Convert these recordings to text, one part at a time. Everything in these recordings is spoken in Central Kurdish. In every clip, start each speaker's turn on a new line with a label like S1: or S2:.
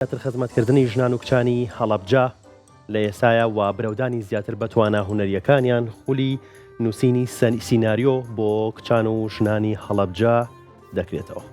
S1: زیاتر خزمەتکردنی ژنان و کچانی هەڵەبجە لە ئێستایا و برەودانی زیاتر بە توانا هونەرییەکانیان خولی نووسینی سیناریۆ بۆ کچان و ژنانی هەڵەبجە دەکرێتەوە.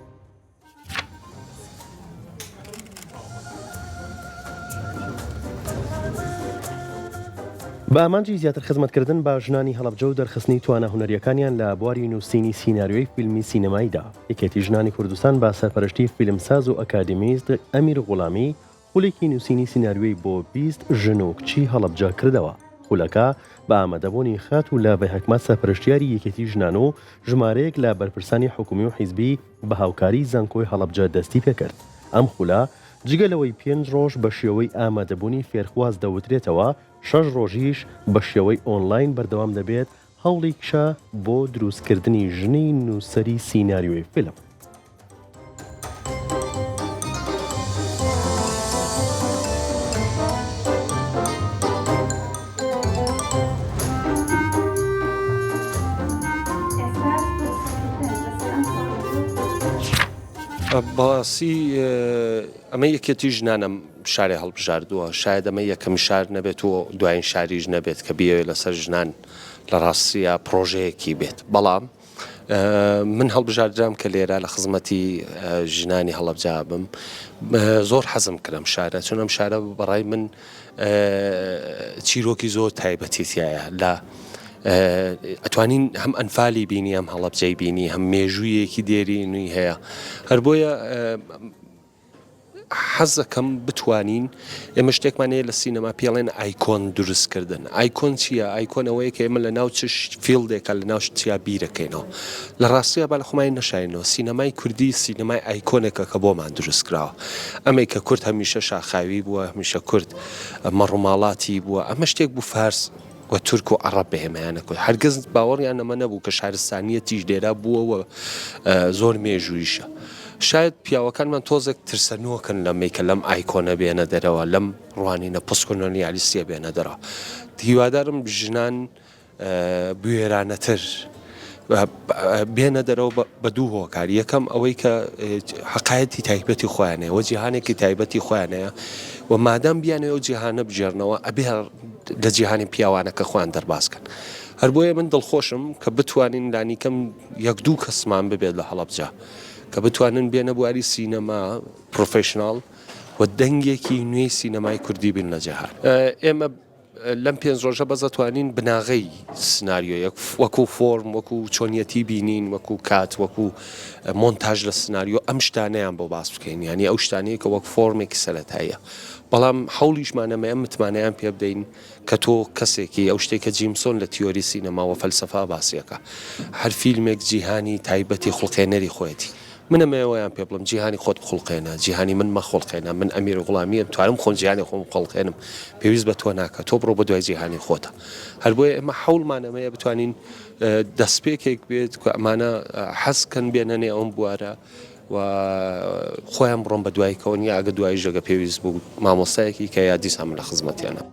S1: بە ئامانجی زیاتر خزمەتکردن بە ژنانی هەڵەبجە و دەرخستنی توانا هونەرییەکانیان لە بواری نووسینی سیناریۆی فیلمی سینەماییدا، یەکێتی ژنانی کوردستان بە سەرپەرشتی فیلمساز و ئەکادیمیست ئەمیر غوڵامی خولێکی نووسینی سیناریۆی بۆ 20 ژن و کچی هەڵەبجە کردەوە. خولەکە بە ئامادەبوونی خاتوو لاڤە حکمەت سەرپەرشتیاری یەکێتی ژنان و ژمارەیەک لە بەرپرسانی حکومی و حیزبی بە هاوکاری زانکۆی هەڵەبجە دەستیپێکرد. ئەم خولە جگە لەوەی پێنج ڕۆژ بە شێوەی ئامادەبوونی فێرخواز دەوترێتەوە، شەش ڕۆژیش بە شێوەی ئۆنلاین بەردەوام دەبێت، هەوڵی کچە بۆ دروستکردنی ژنی نووسەری سیناریۆی فیلم.
S2: بەڕاستی ئەمە یەکێتی ژنانە شارێ هەڵبژاردووە، شایەد ئەمە یەکەم شار نەبێت و دوایین شاریش نەبێت کە بیەوێت لەسەر ژنان لە ڕاستیا پڕۆژەیەکی بێت، بەڵام من هەڵبژاردرام کە لێرە لە خزمەتی ژنانی هەڵەبجە بم، زۆر حەزم کرد ئەم شارە، چون ئەم شارە بەڕای من چیرۆکی زۆر تایبەتی تیایە لە ئەتوانین هەم ئەنفالی بینی هەم هەڵەبجەی بینی هەم مێژوویەکی دێرینی هەیە هەر بۆیە حەزەکەم بتوانین ئێمە شتێکمان هەیە لە سینەما پێڵێن icon دروستکردن icon چییە icon ئەوەیە کە ئێمە لە ناو چ field ێکە لە ناو چیا بیرەکەینەوە لە ڕاستیا با لە خۆمانی نەشارینەوە سینەمای کوردی سینەمای icon ێکە کە بۆمان دروستکراوە ئەمەی کە کورد هەمیشە شاخاوی بووە هەمیشە کورد مەڕوماڵاتی بووە ئەمە شتێک بوو فارس و تورک و عەڕەب بە ئێمەیان نەکوت هەرگز باوەڕیان ئەمە نەبوو کە شارستانیەتیش لێرە بووە و زۆر مێژوویشە شاید پیاوەکانمان تۆزێک ترسەنۆکن لەمەی کە لەم icon ە بێنە دەرەوە لەم ڕوانینە پۆستکۆلۆنیالیستیە بێنە دەرەوە هیوادارم ژنان بوێرانەتر بێنە دەرەوە بە دوو هۆکار یەکەم ئەوەی کە حەقایەتی تایبەتی خۆیان هەیە و جیهانێکی تایبەتی خۆیان هەیە و مادام بیانەوێ ئەو جیهانە بگێڕنەوە ئەبێ لە جیهانی پیاوانەکە خۆیان دەرباز کەن هەر بۆیە من دڵخۆشم کە بتوانین لانیکەم یەک دوو کەسمان ببێت لە هەڵەبجە کە بتوانن بێنە بواری سینەما professional و دەنگێکی نوێی سینەمای کوردی بین لە جیهان ئێمە لەم پێنج ڕۆژە بەس ئەتوانین بناغەی سناریۆیەک وەکو فۆرم وەکو چۆنیەتی بینین وەکو کات وەکو مۆنتاژ لە سناریۆ ئەم شتانەیان بۆ باس بکەین یانی ئەو شتانەیە کە وەک فۆرمێکی سەرەتاییە بەڵام حەولیشمان ئەمەیە متمانەیان پێ بدەین کە تۆ کەسێکی ئەو شتێک کە جیمسۆن لە تیۆری سینەما و فەلسەفا باسیەکە هەر فیلمێک جیهانی تایبەتی خوڵقێنەری خۆیەتی من ئەمەوێ وایان پێ بڵێم جیهانی خۆت بخوڵقێنە، جیهانی من مەخوڵقێنە، من ئەمیر غوڵامییەم توانم خۆم جیهانی خۆم بخوڵقێنم، پێویست بە تۆ ناکا، تۆ بڕۆ بە دوای جیهانی خۆتا. هەر بۆیە ئێمە حەوڵمان ئەمەیە بتوانین دەستپێکێک بێت کە ئەمانە حەز کەن بێنە نێو ئەم بوارە و خۆیان بڕۆن بە دوای کەون یا ئەگەر دواییش ئەگەر پێویست بوو مامۆستایەکی کە یا دیسان من لە خزمەتیانم.